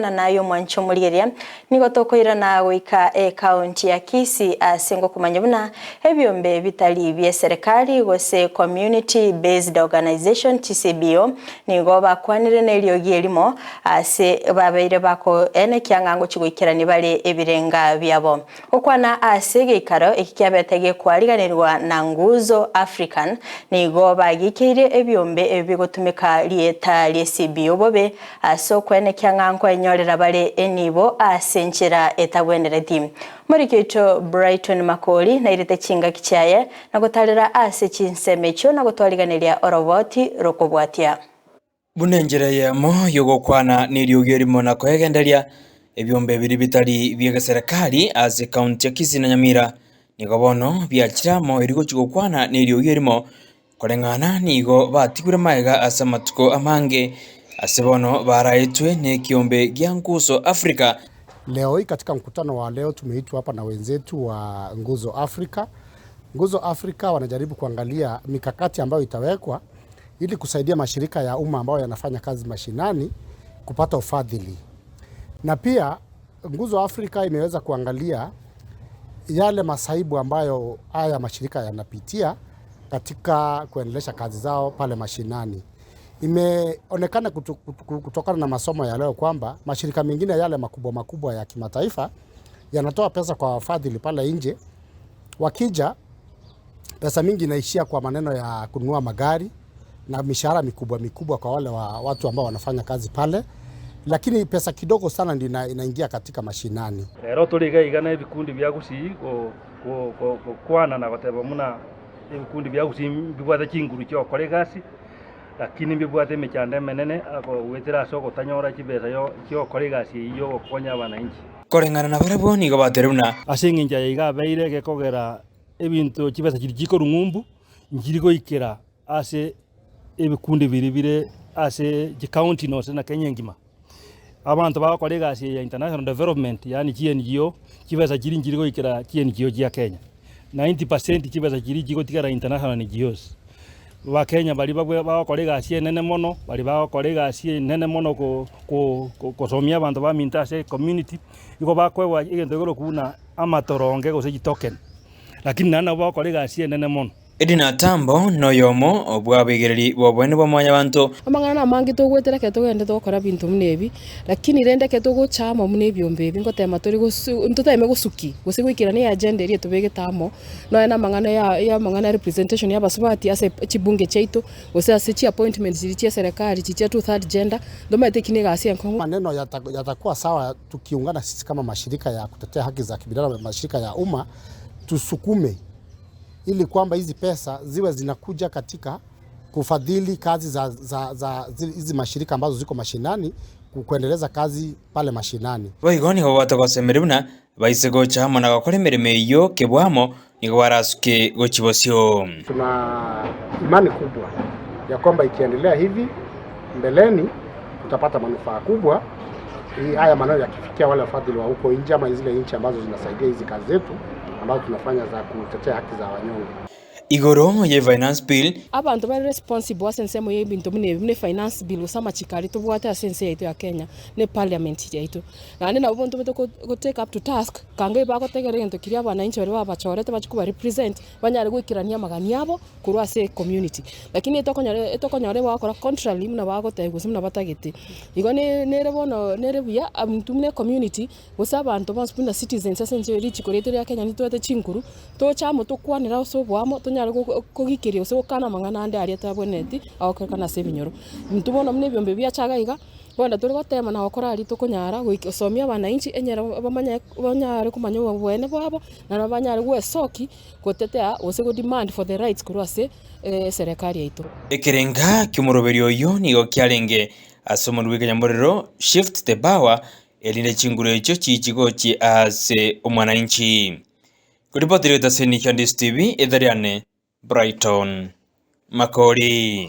Tokwana naye omwanche omorigereria, nigo tokoirana goika ekaunti ya Kisii ase ngokomanya buna ebiombe bitari bie serikali gose Community Based Organization CBO nigo bakwanire neriogi erimo ase babeire bakoenekia ng'a ngochi goikerania bare ebirenga biabo. Gokwana ase egeikaro eki kiabete gekwariganirwa na Nguzo African, nigo bagikeire ebiombe ebi bigotumeka rieta rie CBO bobe ase okwenekia ng'a nkoenyorera bare enibo ase enchera etagwenereti. Moriki oito Brighton Makori nairete chingaki chiaye na gotarera ase chinsemo echio na gotwariganeria oroboti rokobwatia. Buna enchera eyemo y'ogokwana neriogi erimo na koegenderia ebiombe biria bitari bi'egeserekari ase ekaunti ya Kisii na Nyamira, nigo bono biachire amo erio gochia gokwana neriogi erimo, koreng'ana nigo batigure magega ase amatuko amange, ase bono baraetwe nekiombe gia Nguzo Africa. Leo hii katika mkutano wa leo tumeitwa hapa na wenzetu wa Nguzo Africa. Nguzo Africa wanajaribu kuangalia mikakati ambayo itawekwa ili kusaidia mashirika ya umma ambayo yanafanya kazi mashinani kupata ufadhili. Na pia Nguzo Africa imeweza kuangalia yale masaibu ambayo haya mashirika yanapitia katika kuendelesha kazi zao pale mashinani. Imeonekana kutokana na masomo ya leo kwamba mashirika mengine yale makubwa makubwa ya kimataifa yanatoa pesa kwa wafadhili pale nje. Wakija pesa mingi inaishia kwa maneno ya kununua magari na mishahara mikubwa mikubwa kwa wale wa watu ambao wanafanya kazi pale, lakini pesa kidogo sana ndio inaingia katika mashinani. Rero tore iga iga na ebikundi bia Gusii gokwana na goteba buna ebikundi bia Gusii mbibwate chinguru chia gokora egasi, lakini mbibwate emechando emenene goetera ase ogotanyora chibesa chia gokora egasi eyio ya ogokonya abananchi. Koreng'ana nabarabwo nigo bateire buna. Ase eng'encho eye iga abeire gekogera ebinto chibesa chiria chikorwa ng'umbu nchiri goikera ase ebikundi biria bire ase chikaunti nonsi na Kenya engima. Abanto bagokora egasi eye ya international development yaani chi NGO, chibesa chiria nchiri goikera chi NGO chia Kenya. 90% chibesa chiria chigotigara international NGOs. Abakenya baria babwe bagokora egasi enene mono, baria bagokora egasi enene mono ko ko kosomia abanto baminto ase ecommunity, igo bakoegwa egento ekerokwa buna amatoronge gose chitoken, lakini naende nabo bagokora egasi enene mono. Edina Tambo noyomo bw'abegereri b'oboene bwa Mwanyabanto. Amang'ana namange togoetera ekero togenderete gokora ebinto buna ebi, lakini rende ekero togocha amo buna ebiombe ebi ngotema tore gosu ntoteme gosuki gose goikerania eagenda eria etobegete amo, nonya na amang'ana ya ya amang'ana ya representation ya abasubati ase chibunge chiaito, gose ase chiappointment chiria chia eserekari chiria chia two third gender, ntomanyete eki na egasi enkong'u. Maneno yatakuwa sawa tukiungana sisi kama mashirika ya kutetea haki za kibinadamu, mashirika ya umma tusukume ili kwamba hizi pesa ziwe zinakuja katika kufadhili kazi za, za, za hizi mashirika ambazo ziko mashinani kuendeleza kazi pale mashinani. Boigo nigo batogosemeria buna baise gocha amo na gokora emeremo eyio kebwamo, nigo barasuke gochia bosio. Tuna imani kubwa ya kwamba ikiendelea hivi mbeleni tutapata manufaa kubwa. Hii haya maneno yakifikia wale wafadhili wa huko nje ama zile nchi ambazo zinasaidia hizi kazi zetu ambazo tunafanya za kutetea haki za wanyonge. Igoro ye Finance Bill. Abanto bare responsible ase ensemo y'ebinto buna ebi, buna efinance bill gose amachiko aria tobwate ase ense yaito ya Kenya, na eparliament yaito. Naende nabo bonto go go take up to task, kanga ebagotegerera egento keria abananchi baria babachorete bachie koba represent, banyare goikerania amagani abo korwa ase ecommunity. Lakini etokonyora etokonyora bagokora contrary buna bagotebia gose buna batagete. Igo ne nere bono nere buya intwe buna ecommunity, gose abanto bonsi buna citizens ase ense eye richiko riaito ria Kenya ntitwete chinguru, toche amo tokwanere ase oboamo tonyare kogikeria gose gokana amang'ana ande aria atabwenereti agokorekana ase ebinyoro. Intwe bono buna ebiombe biacha iga iga, bono tore gotema na gokora aria tokonyara goika gosomia abananchi enyere bamanye banyare komanya oboene bwabo, naende banyare gwesoki gotetea gose go demand for the rights korwa ase eserekari yaito. Ekerenga ki'omoroberio oyio nigo kiarenge ase omonwa bw'ekenyamorero, Shift the Power, erinde chinguru echio chiichi gochia ase omwananchi. Koripoti rieta ase Nation TV, Ethariane, Brighton, Makori.